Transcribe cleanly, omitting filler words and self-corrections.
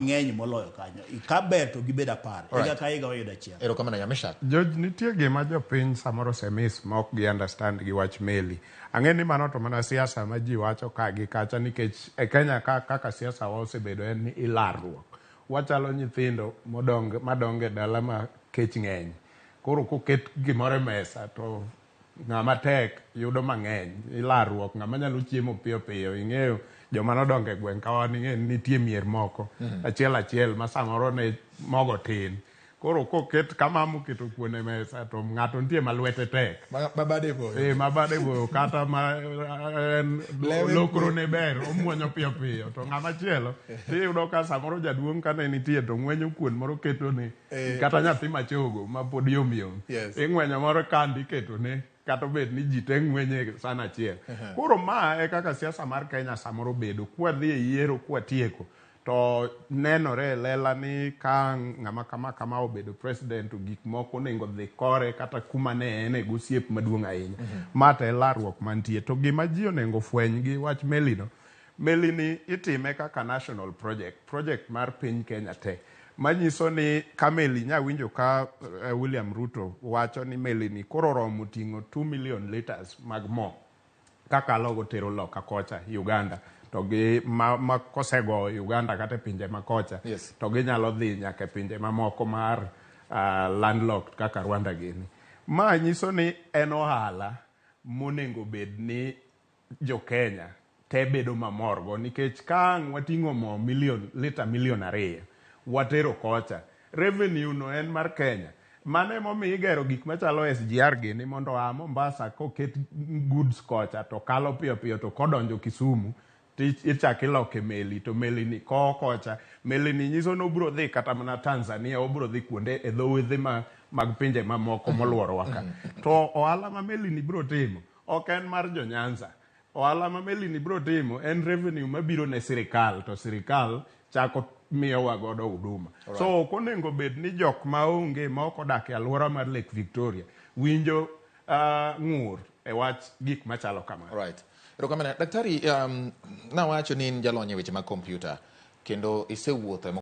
Ng'eny moloyo kanyo. Ka ber to gibed 10. Higa ka higa wayudo achiel. Erokamano ahinya. Meshak. George, nitie gima jopiny samoro osemis ma ok gi understand gi wach meli. Ang'e ni mano to mana siasa ma ji wacho ka gi kacha nikech e Kenya ka kaka siasa wa osebedo en ni ilarruok. Wachalo nyithindo modong, madongo e dala ma kech ng'eny. Koro koket gimoro e mesa to ng'ama tek yudo mang'eny. Ilarruok, ng'ama nyalo chiemo piyo piyo. Ing'eyo joma nodongo e gweng' ka wan ing'e ni nitie mier moko achiel achiel ma samoro ne mogo tin. Koro koket ka mama oketo kuon e mesa to ng'ato nitie ma lwete tek. Ma bade boyo. Eh, ma bade boyo kata ma en Lewe lokro ne ber, omuonyo piyo piyo. To ng'ama chielo tiyudo ka samoro jaduong' kane nitie to ng'wenyo kuon moro ketone kata nyathi machogo ma pod yom yom. Ing'wenyo moro kando iketone kata obed ni ji te ng'wenye sana achiel. Koro ma e kaka siasa mar Kenya samoro bedo. Kwadhi e yiero kwatieko to nenore e lela ni ka ng'ama kama kama obedo president to gik moko onego dhi kore kata kuma ne en e gosiep maduong' ahinya. Ma to e larruok mantie. To gima ji onego fweny gi wach meli no, meli ni itime kaka national project, project mar piny Kenya te. Manyiso ni ka meli nya winjo ka William Ruto wacho ni meli ni koro oromo ting'o 2 million liters mag mo kakalo go tero loka kocha Uganda to gi ma kosego Uganda kata e pinje ma kocha to ginyalo dhi nyaka e pinje mamoko mar landlocked kaka Rwanda gini. Ma nyiso ni en ohala monengo bed ni jo Kenya te bedo mamor go nikech ka ang' wating'o mo million, lita million 2 watero kocha, revenue no en mar Kenya. Mano emomiyo igero gik machalo SGR gini mondo oa Mombasa koket goods kocha to kalo piyo piyo to kodonjo Kisumu to ichak iloke meli to meli ni kowo kocha. Meli ni nyiso ni obiro dhi kata mana Tanzania, obiro dhi kuonde e dho wedhe mag pinje mamoko moluorowa ka. To ohala ma meli ni biro timo ok en mar jo Nyanza. Ohala ma meli ni biro timo en revenue mabiro ne sirikal to sirikal chako miyowa godo huduma. So ok onego bed ni jok ma onge ma ok odak e alwora mar Lake Victoria winjo ng'ur e wach gik machalo kamano. Right. Erokamano. Daktari, nawacho ni in jalony e weche mag kompyuta kendo isewuotho e